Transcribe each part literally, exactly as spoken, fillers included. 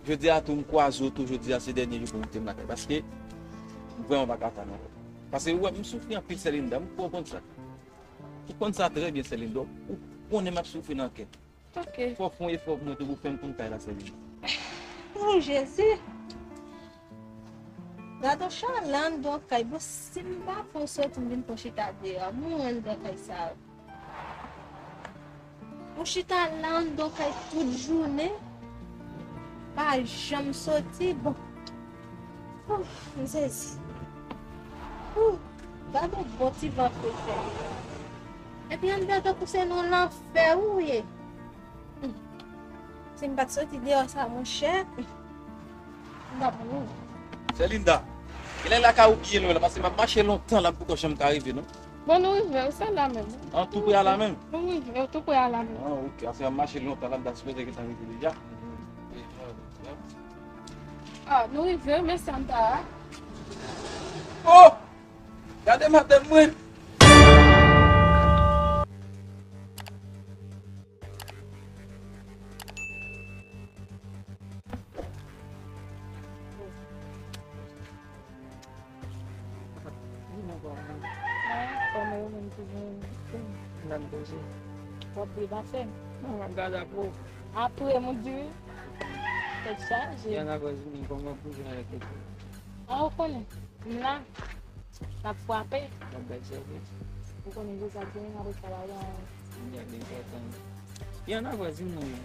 Jodi a tou m kwaze w tou, jodi a se dènye jou pou m kite m lakay, paske m vrèman pa ka tann ankò. Paske ou wè m soufri anpil, Sè Linda, m kwè w konn sa. Ou konn sa trè byen, Sè Linda, ou konnen m ap soufri nan kè. Ok. Fò w fè yon efò pou mwen tou pou fè m konn kay la, Sè Linda. Oh, Jezi! Gade yon chalè anndan kay, bon, si m pa fè yon sòti, m vin fè yon chita deyò, m wè anndan kay sa. Ou chita la anndan kay tout jounen, pa janm soti, bon. Ouf, m sezi. Ouf, gade yon bon ti van k te fè. Epi anndan tankou se nan lanfè ou ye. Hmm. Si m pa t soti deyò sa, monchè, m t ap mouri. Sè Linda, genlè lakay ou byen lwen la, paske m ap mache lontan la, m poko janm ka rive, non. Bon, nou rive, ou se la menm. An, tou pre a la menm? Nou rive, tou pre a la menm. Ah, ok. Paske m ap mache lontan la, m ta sipoze gentan rive deja. Ah, nou rive, men Santa. Oh! Gade madanm mwen! Kòman yo menm toujou nan poze. W ap byen pase? Non, m ap gade apre w. Apre m ou di wi. Tèt chaje. Yana Vwazin, kòman pou jwenn avèk ou? A, ou konnen. M la. N ap frape. N ap bay sèvis. Ou konnen se sa k genyen, apre sa la, yon. Yon nèg enpòtan. Yana Vwazin mwen.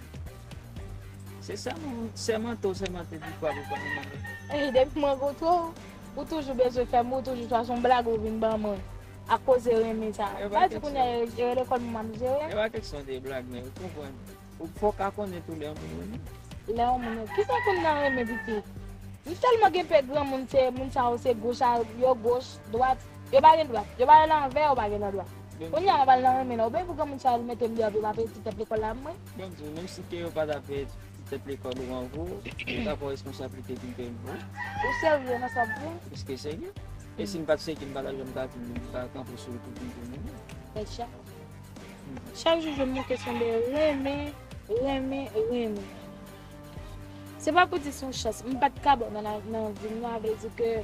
Se sèman, sèmante w sèmante pou frape pa nan mwen. Ey, depi mwen rankontre w, ou toujou bezwen fè m, ou toujou chwazi yon blag ou vin ban mwen. Ak koze renmen sa. Pa di kounye a e, e lekòl m ap jere. E pa kesyon de blag, men ou konprann. Ou fò w ka konnen tou lè yon moun renmen. Lè yon moun renmen. Kisa konn nan renmen pitit? M tèlman gen pè granmoun, se moun sa yo se goch a, yo goch, dwat. Yo pa gen dwat. Yo pa gen lanvè, yo pa gen landwat. Kounye a m ap al nan renmen nan. Oubyen pou granmoun sa yo mete m deyò, pou yo pa peye ti tèt lekòl la mwen. Bon, di w, menm si ke yo pa ta peye ti tèt lekòl ou an vou, ou ta pran responsablite pou yo peye l pou ou. Ou serye nan sa w di? Plis ke serye. E si m pa t serye, m pa ta janm ta di m ta kanpe sou ou pou m te renmen. Fè sa. Chak jou jwenn yon kesyon de renmen, renmen, renmen. Se pa pou di se yon chans. M pa t ka bon nan, nan vi m nan, vle di ke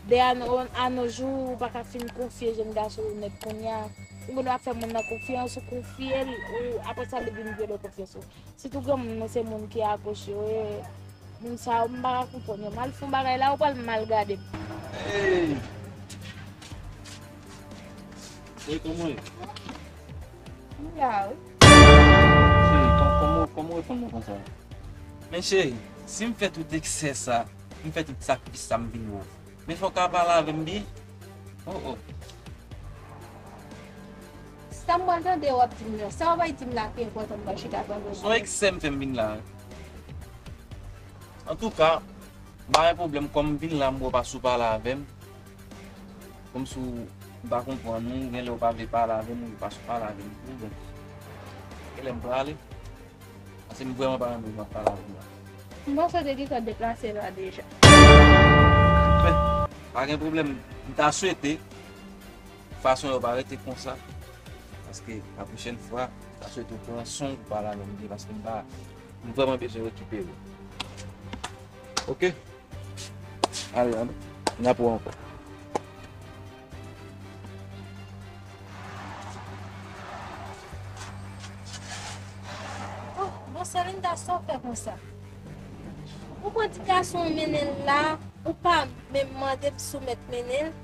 de a no, a no jou, ou pa ka fin konfye jèn gason ou nèt kounye a. Ou konn w ap fè moun nan konfyans, ou konfye l, ou apre sa li vin vyole konfyans ou. Sitou granmoun mwen se moun ki agoch yo ye. Moun sa yo, m pa ka konprann yo. M al fè yon bagay la, ou pral mal gade m. Hey! Hey, kòman w ye? M la, wi. Cheri, kòm-, kòman w, kòman w reponn mwen konsa? Men cheri, si m fè tout eksè sa, m fè tout sakrifis sa, m vin wè w. Men fò w ka pale avè m byen. Oh, oh. Sa m pral tande w ap di m nan, sa w bay di m la ki enpòtan m pral chita tande w. Se yon eksè m fè m vin la. Antouka, m pa gen pwoblèm, kòm m vin la, m wè w pa sou pale avè m. Kòmsi w pa konprann ou, gen lè w pa vle pale avè m, ou pa sou pale avè m tou, bon. Gen lè m prale. Paske m vrèman pa renmen jan w ap pale avè m la. M panse w te gentan deplase la deja. Men, pa gen pwoblèm. M ta swete fason yo pa rete konsa. Paske la pwochèn fwa, m ta swete w pran swen w pou pale avè m byen, paske m pa, m vrèman bezwen rekipere w. Oke? Ale, n ap wè ankò. Oh, bon, Sè Linda, sa w fè konsa? Ou pran ti gason w mennen l la, ou pa menm mande m si w mèt mennen l,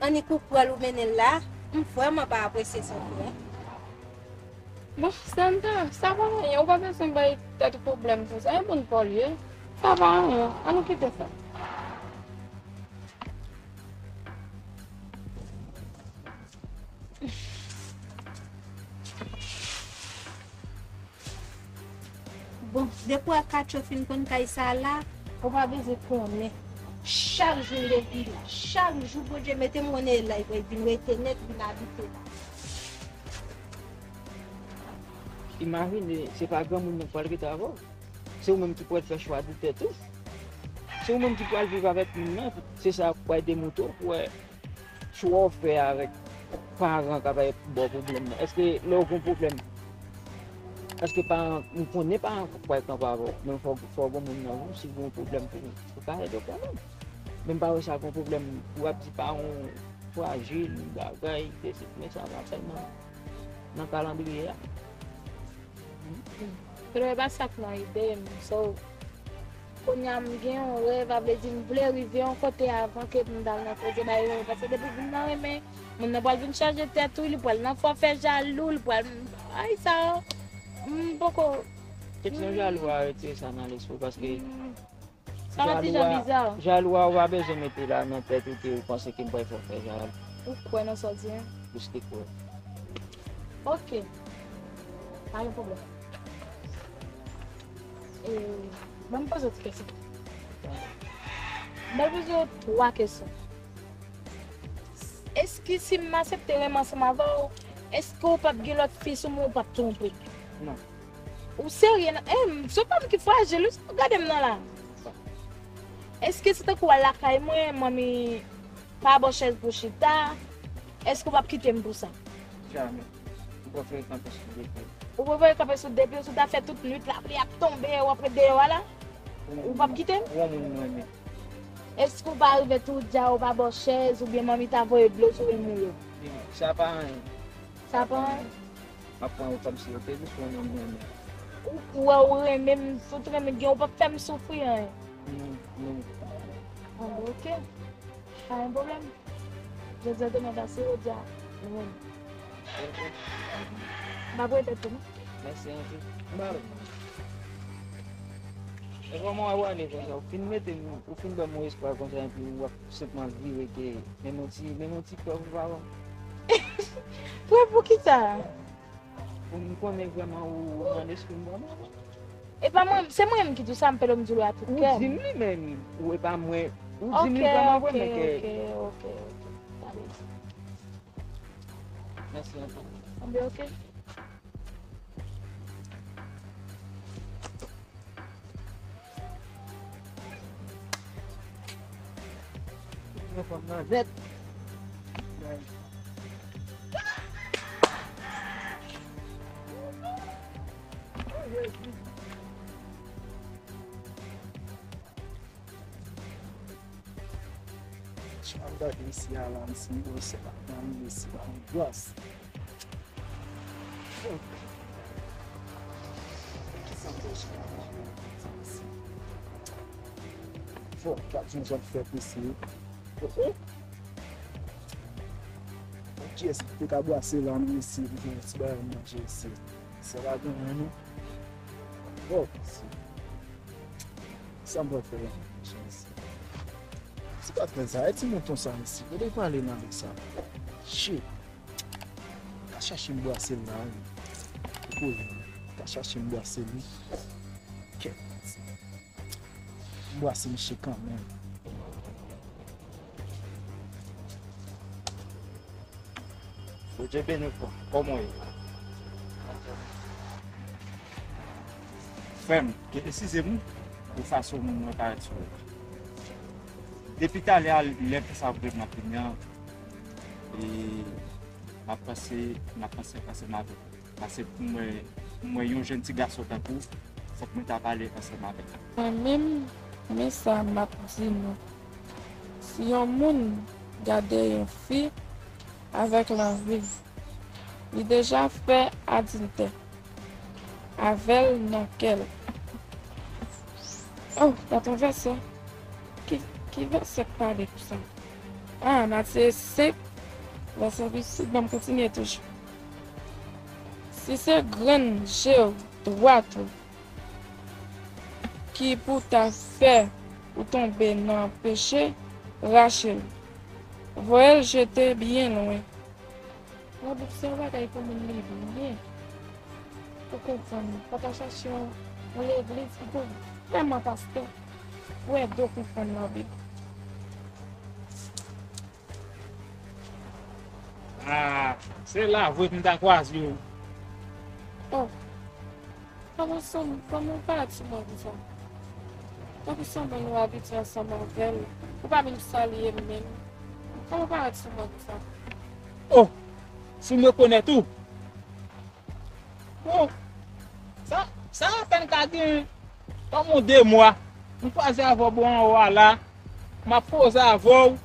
annik ou pran l ou mennen l la, m vrèman pa apresye sa w fè. Bon, Santa, sa pa anyen, ou pa bezwen bay tèt ou pwoblèm pou sa, e moun pa w l ye, sa pa anyen, ann nou kite sa. Bon, depi w ak Katcho fin konn kay sa la, ou pa bezwen konnen. Chak jou m gen vi la. Chak jou Bondye mete m konnen e la, li vin rete nèt, vin abite la. Imajine, se pa granmoun nan k pral rete avè w. Se ou menm ki pral fè chwa de tèt ou. Se ou menm ki pral viv avèk moun nan. Se sa k pral demoutre w pou wè chwa w fè avèk paran k ap ba w pwoblèm nan. Èske lè w gen pwoblèm, èske paran, m konnen paran pral kanpe avè w, men fò, fò gen moun nan ou, si gen yon pwoblèm pou, pou ka ede w kanmenm. Men m pa wè sa gen pwoblèm pou w ap di paran w frajil, bagay, sesi, men sa pa sèlman nan kalandriye a. Fedwa, e pa sa k nan ide m. So, kounye a m gen yon rèv, sa vle di m vle rive yon kote avan ke m t al nan koze bay rèv. Paske depi moun nan renmen, moun nan pral vin chaje tèt ou, li pral nan fò fè jalou, li pral, ay sa, m poko. Kesyon jalou a, retire sa nan lespri w, paske Sa yon ti jan biza. Jalou a, ou pa bezwen mete la nan tèt ou ke ou panse ke m pral fè w fè jalou. Ou kwè nan sa w di a? Plis ke kwè. Ok. Pa gen pwoblèm. E, ban m poze w ti kesyon. M pral poze w twa kesyon. Èske si m aksepte renmen ansanm avè w, èske w p ap gen lòt fi sou mwen, ou p ap twonpe? Non. Ou serye nan, eh, m, se pa m ki frajil, wi, sa w gade m nan la. Èske se tankou w al lakay mwen, manmi pa ba w chèz pou chita, èske w p ap kite m pou sa? Jamè. Ou prefere kanpe sou de pye. Ou prefere kanpe sou de pye w, si w ta fè tout nwit lapli ap tonbe, w ap ret deyò a la? Ou p ap kite m? Ou yon moun mwen renmen. Èske w pa rive tou di a w pa ba w chèz oubyen manmi ta voye dlo sou l mouri w? Sa pa anyen. Sa pa anyen? M ap pran ou kòmsi yo te di sou yon moun mwen renmen. Ou kwè ou renmen m, fout renmen gen, ou p ap fè m soufri anyen. Non, non. Ah, ok. Pa gen pwoblèm. Jodi a, demen pase, jodi a, nou renmen. Ok. M ap rete tou, non? Mèsi anpil. M pa wè. E kòman w ap ale konsa? Ou fin mete m, ou fin ban m yon espwa konsa, epi w ap senpman vire ke menm yon ti, menm yon ti prèv ou pa ban m. Prèv pou kisa? Pou m konnen vrèman ou nan lespri m vrèman. E pa mwen, se mwen menm ki di w sa, m pede w m di w a tout kè m. Ou di m li menm, ou e pa mwen. Ou di m li vrèman vre, men ke. Ok, ok, ok, ok. Sa vle di. Mèsi anpil. Anben, ok. Yon fanm nan nèt. Chan gade isi a la, isi, bon, se pa nan isi, pa nan gras. Bon, pa di yon jan fè pese. Oh, oh. Bon, kiyès ki te ka brase la, nou isi, pou fè yon ti bagay manje isi. Sa pa gen anyen, non. Bon, si. Sa m pral fè la, manje isi. Se pa fè sa, e ti mouton sa isi. Kote pale nan avèk sa? Shit. Ka chache m bwase l la, wi. Ou koze. Ka chache m bwase li. Kèt. M bwase misye kanmenm. Bondye beni w, frè. Kòman w ye? Frè m, eskize m pou fason mwen parèt sou ou. Depi talè a, lè fè sa vre m ap vini an, e m ap panse, m ap panse ansanm avèk ou. Pase pou mwen, pou mwen yon jèn ti gason tankou w, fòk mwen ta pale ansanm avèk ou. Mwen menm, men sa m ap di nou. Si yon moun gade yon fi avèk lanvi, li deja fè adiltè avè l nan kè l. Oh, gade yon vèsè. Ki, ki vèsè k pale konsa? Ah, Matye senk, vèsè vennsis, ban m kontinye toujou. Si se grenn je w dwat ou ki pou ta fè ou tonbe nan peche, rache l. Voye l jete byen lwen. Labib se yon bagay pou moun li byen, pou konprann. Pa ta chache yon, yon legliz ki pou vrèman pastè pou ede w konprann Labib. Ah, se la vre m ta kwaze w. Oh, kòman sanm, kòman w parèt sou mwen konsa? Tankou sanble nou abitye ansanm avè l. Ou pa menm salye m menm. Kòman w parèt sou mwen konsa? Oh, si m rekonèt ou, bon, sa, sa apèn ka gen kòm yon de mwa. M kwaze avè w bò anwo a la. M ap koze avè w.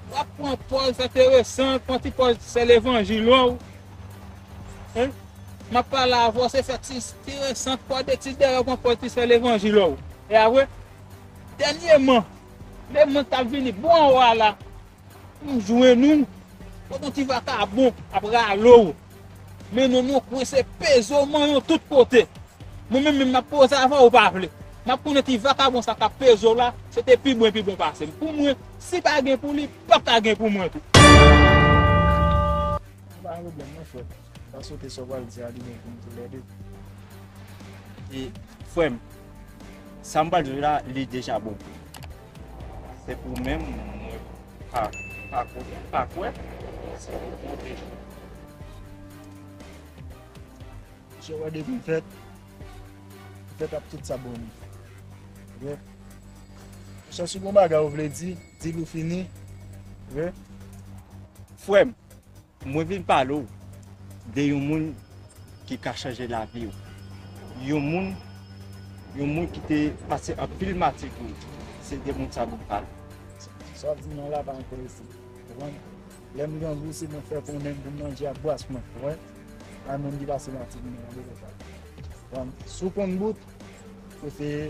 W ap pran pòz enteresan, pran ti pòz ti sè levanjil ou. Hein? M ap pale avè w, se fè ti enteresan, pran de ti dèyè, pran pòz ti sè levanjil ou. E a vre? Dènyèman, lè mwen t ap vini bò anwo a la, m jwenn ou, kot yon ti vakabon ap rale w. Mennen w nan yon kwen, se peze w, manyen w tout kote. Mwen menm, menm m ap koze avè w, ou pa vle. M ap konnen ti vakabon sa k ap peze w la, se te pi bon, pi bon pase m. Pou mwen, si pa gen pou li, p ap ka gen pou mwen tou. Pa gen pwoblèm, non, frè. Pa sote sa w pral di a, li bon pou nou toulède. E, frè m, sa m pral di w la, li deja bon. Se pou mwen, mwen pa, pa kwè, pa kwè. Se pou mwen deja. Misye wè depi m fèt, m fèt ap tout sa bon. Ok? Misye, si gon bagay ou vle di, di l ou fini. Ok? Frè m, mwen vin pale w de yon moun ki ka chanje lavi w. Yon moun, yon moun ki te pase anpil mati pou ou. Se de moun sa nou pale. Sa w ap di m nan la pa enterese m. Konprann? Lè m grangou, se mwen fè konnen m pou m manje ak bras mwen. Konprann? Pa menm ki pase mati pou mwen, tande konsa. Konprann? Si w konn bout, eseye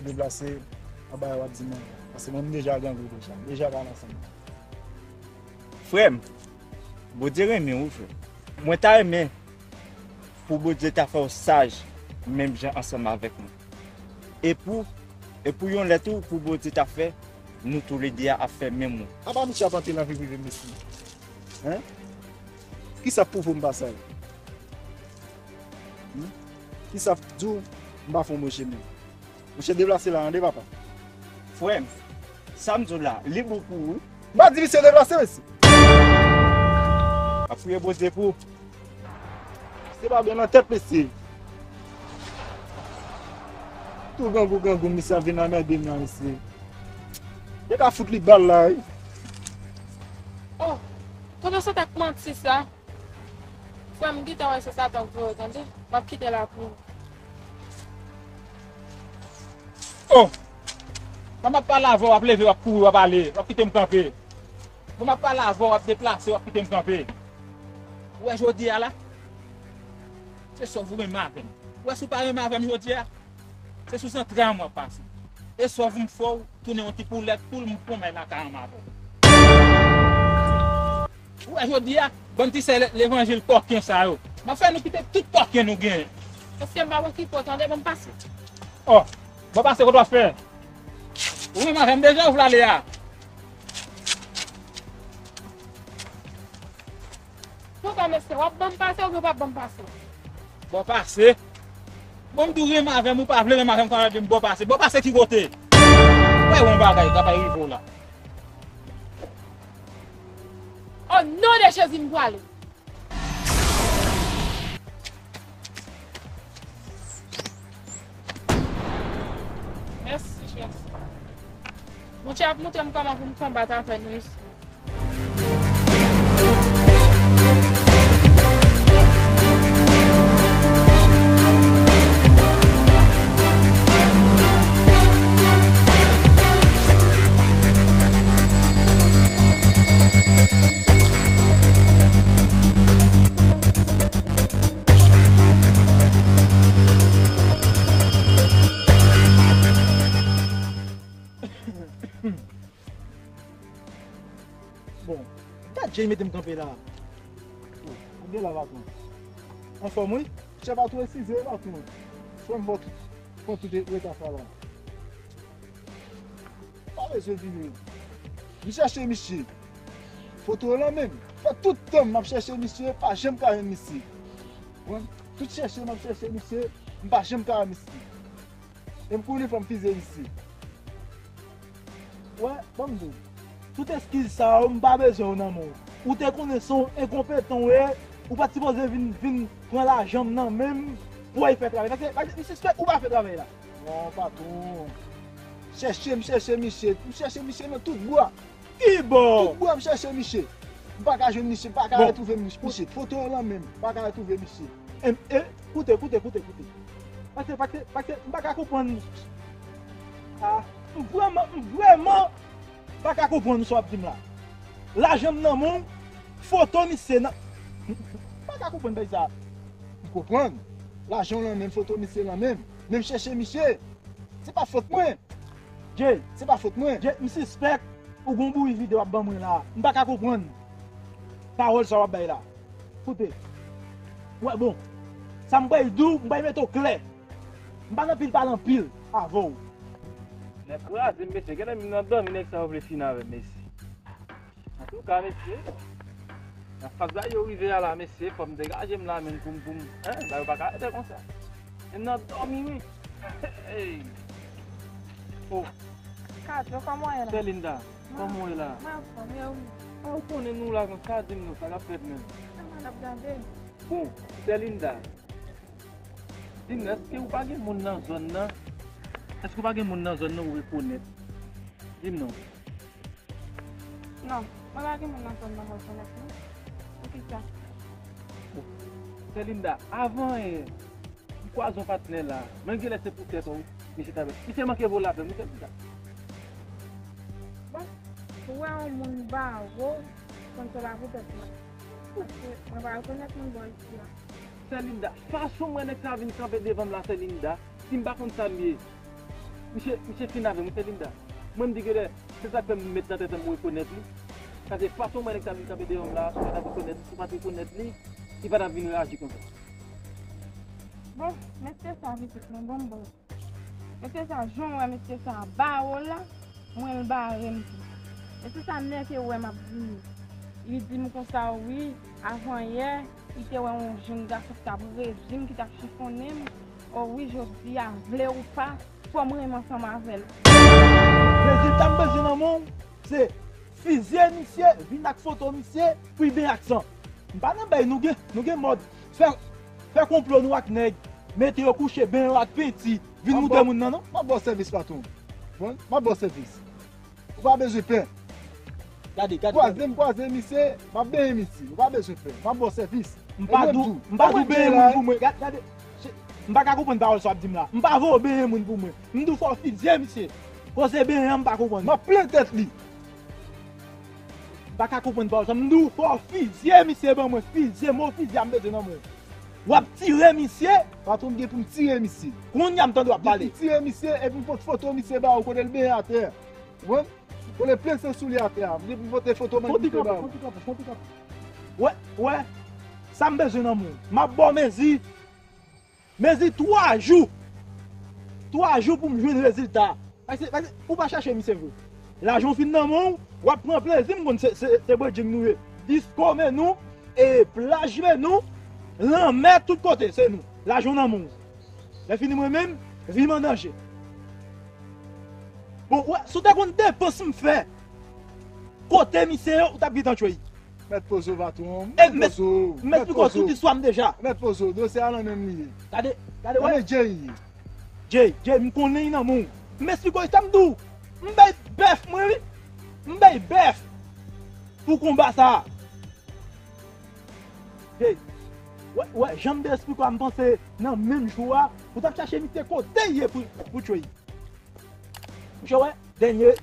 deplase anba w ap di mwen. Paske mwen m deja grangou deja. M deja pale ansanm. Frè m, Bondye renmen w, frè. Mwen ta renmen pou Bondye ta fè w saj menm jan ansanm avèk mwen. E pou, e pou yon lè tou, pou Bondye ta fè nou toulede a ap fè menm wout. Apa misye ap antre nan vi prive m, mesye? Hein? Kisa k pwouve m pa saj? Hmm? Kisa k di w m pa fè yon bon chemen? Monchè, deplase la, tande, papa. Frè m, sa m di w la, li bon pou ou wi. M pa di misye deplase, mesye. Ap priye Bondye pou ou. Se pa byen nan tèt, mesye. Tou grangou, grangou, misye ap vin anmède m nan, mesye. Yo ka fout li bal la, wi. Oh, tonton, se tèt manti sa. Frè m, m gentan wè se Satan k voye w, tande. M ap kite l ak ou. Oh! Lè m ap pale avè w, w ap leve, w ap kouri, w ap ale, w ap kite m kanpe. Lè m ap pale avè w, w ap deplase, w ap kite m kanpe. Ou wè jodi a la? Se sòf ou renmen avè m. Ou wè si w pa renmen avè m jodi a? Se sou zantray mwen w ap pase. E sòf m fè w tounen yon ti poulèt, poul m konmè lakay anm avè w. Ou wè jodi a, bann ti sè le-, levanjil kòken sa yo. M ap fè nou kite tout kòken nou genyen. Mesye, m pa okipe w, tande, ban m pase. Oh, ban pase kote w ap fè? Ou menm avè m deja, ou vle ale a? Tonton, mesye, w ap ban m pase oubyen w p ap ban m pase? Ban pase? Bon, m di w renmen avè m, ou pa vle renmen avè m, kòman w ap di m ban pase? Ban pase ki kote? Wè yon bagay k ap rive w la. O non de Jezi, m prale. Mèsi, Jezi. Bondye ap montre m kòman pou m konbat avè nou isi. Bon, gad jan l mete m kanpe la. Oh, gade la, patwon. Anfòm, wi. Chèf a tou eskize, wi, patwon. Frè m, fò tout, fò tout rete sa la. Pa bezwen vini. M chèche misye. Foto yo nan men m. Fè tout tan m ap chèche misye, pa janm ka jwenn misye. Bon, tout chèche m ap chèche misye, m pa janm ka wè misye. E m konnen fò m fize misye. Wè, ban m di w, tout eskiz sa yo, m pa bezwen yo nan men w. Ou te konnen se yon enkonpetan w ye, ou pa t sipoze vin, vin pran lajan m nan men m pou w al fè travay. Paske, paske m sispèk ou pa fè travay la. Non, patwon. Chèche, m chèche misye. M chèche misye nan tout bwa. Kibò? Tout bwa m chèche misye. M pa ka jwenn misye, m pa ka retwouve misye. Foto yo lan men m, m pa ka retwouve misye. E, e, koute, koute, koute, koute. Paske, paske, paske, m pa ka konprann. Ah, m vrèman, m vrèman pa ka konprann sa w ap di m la. Lajan m nan men w, foto misye nan. M pa ka konprann bagay sa. M konprann. Lajan w lan men m, foto misye lan men m. Men m chèche misye. Se pa fòt mwen. Jay, se pa fòt mwen. Jay, m sispèk ou gon bouyi vide w ap ban mwen la. M pa ka konprann pawòl sa w ap bay la. Koute. Wè, bon. Sa m pral di w, m pral mete w klè. M pa nan pil pale anpil avè w. Nèg kraze m, mesye. Genlè m nan dòmi, nèg sa yo vle fin avè m, mesye. Antouka, mesye, nan faz bagay yo rive a la, mesye, fò m degaje m la, men pou m, pou m, en, bagay yo pa ka rete konsa. M nan dòmi, wi. Hey. Oh. Kato, kòman w ye la? Sè Linda, kòman w ye la? Mwen anfòm, e ou? Ah, ou konnen nou la konsa, di m non, sa k ap fèt menm? Sa m ap gade. Bon, Sè Linda, di m, èske ou pa gen moun nan zòn nan? Èske ou pa gen moun nan zòn nan ou rekonèt? Di m non. Non, mwen pa gen moun nan zòn nan mwen rekonèt, non. Poukisa? Bon, Sè Linda, avan yè, m kwaze yon patnè la. Mwen genlè se poutèt ou, misye t avè. Misye manke vole avè m, wi, Sè Linda. Bon, ou wè yon moun ba ou, konn se pa poutèt mwen. Paske mwen pa rekonèt moun bò isi a. Sè Linda, fason mwen nèg sa vin kanpe devan m la, Sè Linda, si m pa konn sa m ye, misye, misye fin avè m, wi, Sè Linda. Mwen m di genlè, se sa k fè m met nan tèt mwen m rekonèt li. Paske fason mwen nèg sa vin kanpe devan m la, si m pa t ap rekonèt, si m pa t rekonèt li, li pa t ap vin reyaji konsa. Bon, mesye sa pitit mwen, bon, bon. Mesye sa, jan w wè mesye sa ba ou la, mwen l bare m tou. Mesye sa nèke wè m ap vini. Li di m konsa, wi, avan yè, li te wè yon jenn gason ki t ap redi m, ki t ap chifonnen m. O wi, jodi a, vle ou pa, fò m renmen ansanm avè l. Rezilta m bezwen nan men w, se fizye misye, vin ak foto misye, pou l benyen ak san. M pa nan bay, nou gen, nou gen mòd fè, fè konplo nou ak nèg, mete yo kouche, benyen yo ak penti, vin moute moun nan, non? M ap ba w sèvis, patwon. Bon, m ap ba w sèvis. Ou pa bezwen pè. Gade, gade, gade. Kwaze m kwaze misye, m ap benyen misye. Ou pa bezwen pè. M ap ba w sèvis. M pa di w, m pa di w benyen moun pou mwen. Gade, gade. M pa ka konprann pawòl sa w ap di m la. M pa voye w benyen moun pou mwen. M di w fò w fizye misye. Koze benyen an, m pa konprann. M ap plen tèt li. M pa ka konprann pawòl sa. M di w fò w fizye misye ban mwen. Fizye, mo fizye a m bezwen nan men w. W ap tire misye. Patwon, m gen pou m tire misye. Kounye a m tande w ap pale. M gen pou m tire misye epi m pot foto misye ba ou kote l benyen atè. Ou konprann? Kote l plen san sou li atè a. M gen pou m pote foto ban misye ba ou. Fon ti kanpe, fon ti kanpe, fon ti kanpe. Wè, wè. Sa m bezwen nan men w. M ap ba w mezi. Mezi twa jou. Twa jou pou m jwenn rezilta. Paske, paske ou pa chache misye vre. Lajan w fin nan men w, w ap pran plezi, m konn se, se, se bredjing nou ye. Disko men nou, e plaj men nou, lanmè tout kote, se nou. Lajan w nan men w. Lè fini mwen menm, vi m an danje. Bon, wè, si w te konn depans m fè, kote misye yo, ou t ap gentan tchwey. Mèt poze w, patwon. E mèt poze w. M esplike w tout istwa m deja. Mèt poze w. Dosye a nan men m li ye. Gade, gade, wè. Nan men Jay li ye. Jay, Jay, m konnen li nan men w. M esplike w sa m di w. M bay bèf mwen, wi. M bay bèf pou konba sa a. Jay, wè, wè, jan m te esplike w a, m panse nan menm jou a, ou t ap chache misye kote l ye pou, pou tchwey. Misye wè, dènye,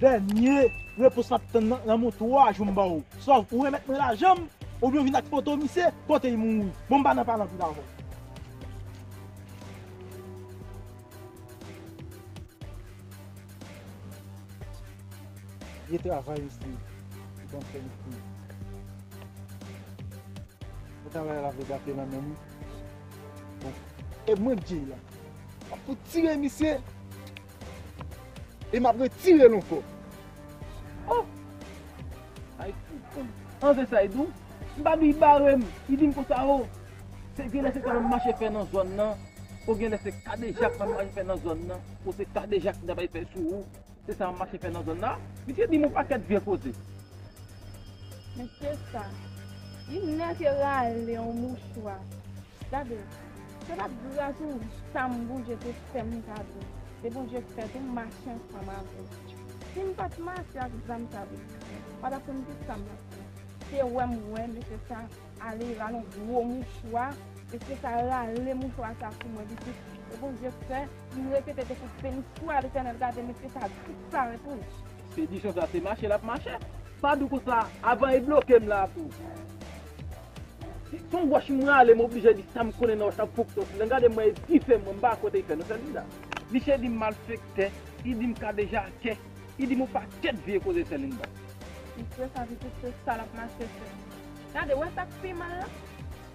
dènye repons m ap tann nan, nan men w twa jou m ba w. Swa ou remèt mwen lajan m, oubyen w vin ak foto misye, kote l mouri. Bon, m pa nan pale anpil avè w. Vye travay, mesye. Li ban m fè mesye. Mwen travay la vle gate nan men m wi. Bon. E mwen k di la. M ap fout tire misye. E m ap retire l ankò. Oh! Ay, fout. An se sa, e tou. M pa di l bare m. Li di m konsa, oh. Se genlè se sa m ap mache fè nan zòn nan. Ou genlè se kadejak m ap mache fè nan zòn nan. Ou se kadejak m t ap fè sou ou. Se sa m ap mache fè nan zòn nan. Misye di m yon pakèt vye koze. Men se sa. Li nèk e rale yon mouchwa. Gade, se pa t gras ou sa m Bondye te fè m ta di. Se Bondye k fè tou m mache ansanm avè l. Si m pa t mache ak zam sa, m pa t ap konn ki sa m t ap fè. Se wè m wè mesye sa ale rale yon gwo mouchwa, mesye sa rale mouchwa sa sou mwen pitit. Se Bondye k fè, m repete te fout beni swa Letènèl, gade mesye sa disparèt wi. Ekspedisyon sa se mache l ap mache. Pa di w konsa, avan e bloke m la tou. Si se yon wòch m rale, m oblije di sa m konnen nan wòch la pou k soti. Lè m gade m wè e dife m wè, m pa kote l fè non, Selinda. Misye di m malfektè, li di m kadejakè, li di m yon pakèt vye koze, Selinda. Misye sa pitit se sa l ap mache fè. Gade, wè sa k pi mal la?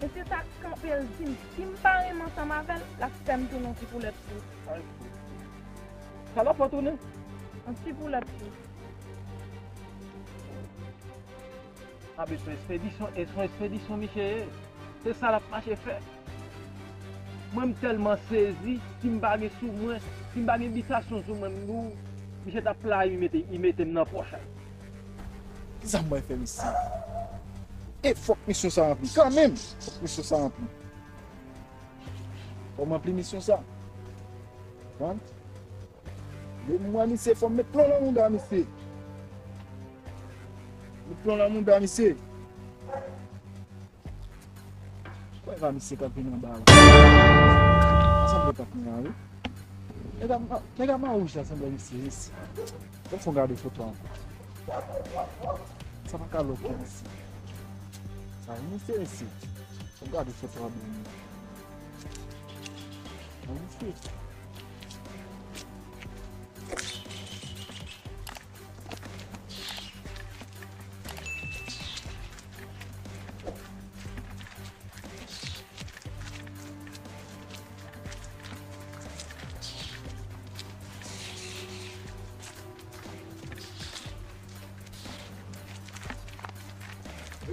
Mesye sa kanpe l di m, si m pa renmen ansanm avè l, l ap fè m tounen yon ti poulèt tou. Sa l ap fè w tounen? Yon ti poulèt tou. A, men se yon ekspedisyon, e se yon ekspedisyon misye ye. Se sa l ap mache fè. Mwen, m tèlman sezi, si m pa gen sou mwen, si m pa gen bitasyon sou mwen, m di w, misye t ap playi, li mete, li mete m nan pòch la. Kisa m pral fè misye? E fòk misyon sa ranpli kanmenm. Fòk misyon sa ranpli. Fò m ranpli misyon sa. Konprann? Lè m wè misye, fò m met plon nan mouda misye. Met plon nan mouda misye. Wè pa misye k ap vin anba la. Sa sanble pa t mwen wi. Nèg a, nèg a mawouj la sanble misye, mesye. Fò m gade foto ankò. Sa pa ka lòt ke misye. Sa misye, mesye. Fò m gade foto a byen. Sa misye.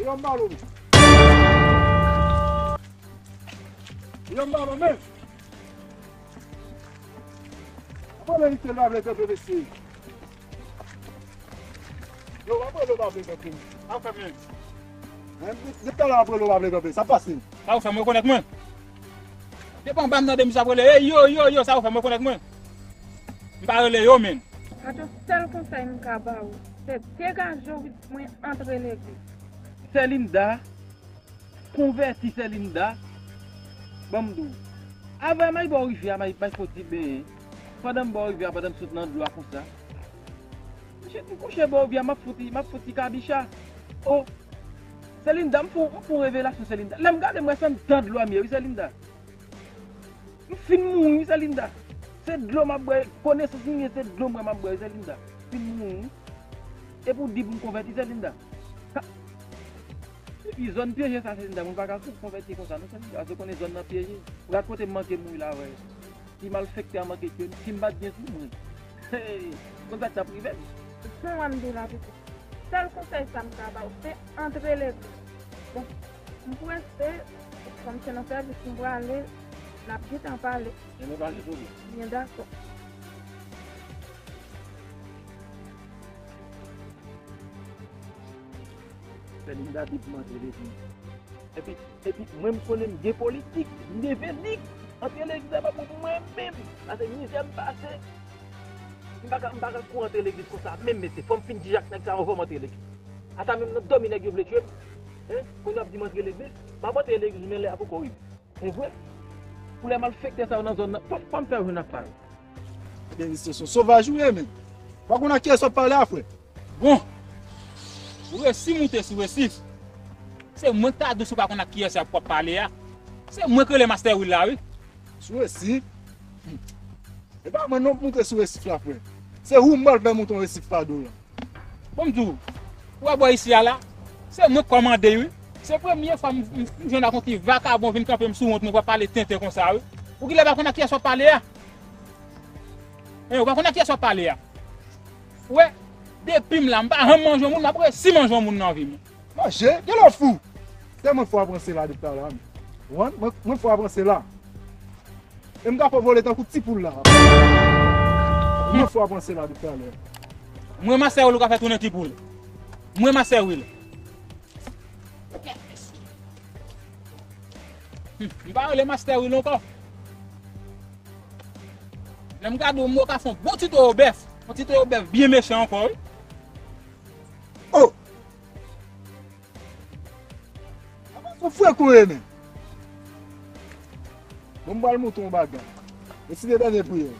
Yo, m ba nou. Yo, m ba nou, men. Mwen menm se la vle kanpe mesye. Yo, w ap rele w pa vle kanpe. Sa w fè menm? Depi talè w ap rele w pa vle kanpe. Sa pase? Sa w fè m rekonèt mwen? Depi anba m tande misye ap rele, "Ey, yo, yo, yo," sa w fè m rekonèt mwen? M pa rele yo, menm. Patyon, sèl konsèy m ka ba w, se degaje w pitit mwen, antre legliz. Selinda, konvèti Selinda. Ban m di w. Avan m al bò rivyè a, m al, m al fè yon ti benyen. Pandan m bò rivyè a, pandan m sot nan dlo a konsa, misye di kouche bò rivyè a, m ap fout li, m ap fout li kabicha. O, Selinda, m fè, m fè yon revelasyon, Selinda. Lè m gade, m wè se anndan dlo a m ye, wi, Selinda. M fin mouri, wi, Selinda. Se dlo m ap bwè, konesans m gen, se dlo m wè m ap bwè, wi, Selinda. M fin mouri, wi. Epi w di pou m konvèti, Selinda. Ka-, epi zòn pyeje sa, Selinda, moun pa ka kou-, konvèti konsa, non, Selinda. Paske w konnen zòn nan pyeje. Gad kote m manke mouri la, vre. Si malfektè a manke tiye m, si m pa t gen sou mwen. Hey, konn sa k t ap rive m. Jan w ap di la, pitit. Sèl konsèy sa m ka ba w, se antre legliz. Bon, m prese, kòm se nan sèvis m prale, n ap gentan pale. Ebyen, pa gen pwoblèm. Byen, dakò. Selinda di pou m antre legliz. Epi, epi, mwen, m konnen m gen politik, m gen vèdik. Antre legliz la pa pou mwen menm. Paske mizè m pase. M pa ka, m pa ka kou antre legliz konsa menm, mesye. Fò m fin di ak nèg sa yo, fò m antre legliz. Ata menm nan dòmi nèg yo vle tiye m. Hein? Kounye a ap di m antre legliz. M ap antre legliz, men lè a poko rive. Se vre. Pou lè malfektè sa yo nan zòn nan, fò, fò m fè yo jwenn ak pa yo. Ebyen, se, se sovaj ou ye, men. Pa konn ak kiyès w ap pale a, frè? Bon, ou resi moute sou Resif. Se mwen k ta di w si w pa konn ak kiyès w ap pale a. Se mwen k rele Master Will la, wi. Sou Resif? Hmm. E pa mwen non k moute sou Resif la, frè. Se ou m pral fè moute yon Resif pa do w la. Bon, m di w, ou wè bò isi a la, se mwen k kòmande, wi. Se premye fwa m, m, m jwenn ak yon ti vakabon vin kanpe m sou wont mwen pou ap pale tenten konsa, wi. Ou genlè pa konn ak kiyès w ap pale a. Hein, ou pa konn ak kiyès w ap pale a. Ou wè, depi m la, m pa janm manje yon moun, m ap resi manje yon moun nan vi m. Manje? Genlè w fou! Se mwen fò ap ranse la depi talè a, men. Ou konprann? Mwen, mwen fò ap ranse la. E m ka fè w vole tankou ti poul la. Mwen fò ap ranse la depi talè a. Mwen Master Will ou ka fè tounen ti poul. Mwen Master Will. Hum, li pa rele Master Will ankò. Lè m gade w, m wè w ka fè yon bon ti towo bèf. Yon ti towo bèf byen mechan ankò, wi. Oh! Apa se frè kou ye, men? Bon, m pral montre yon bagay. Deside tande priyè.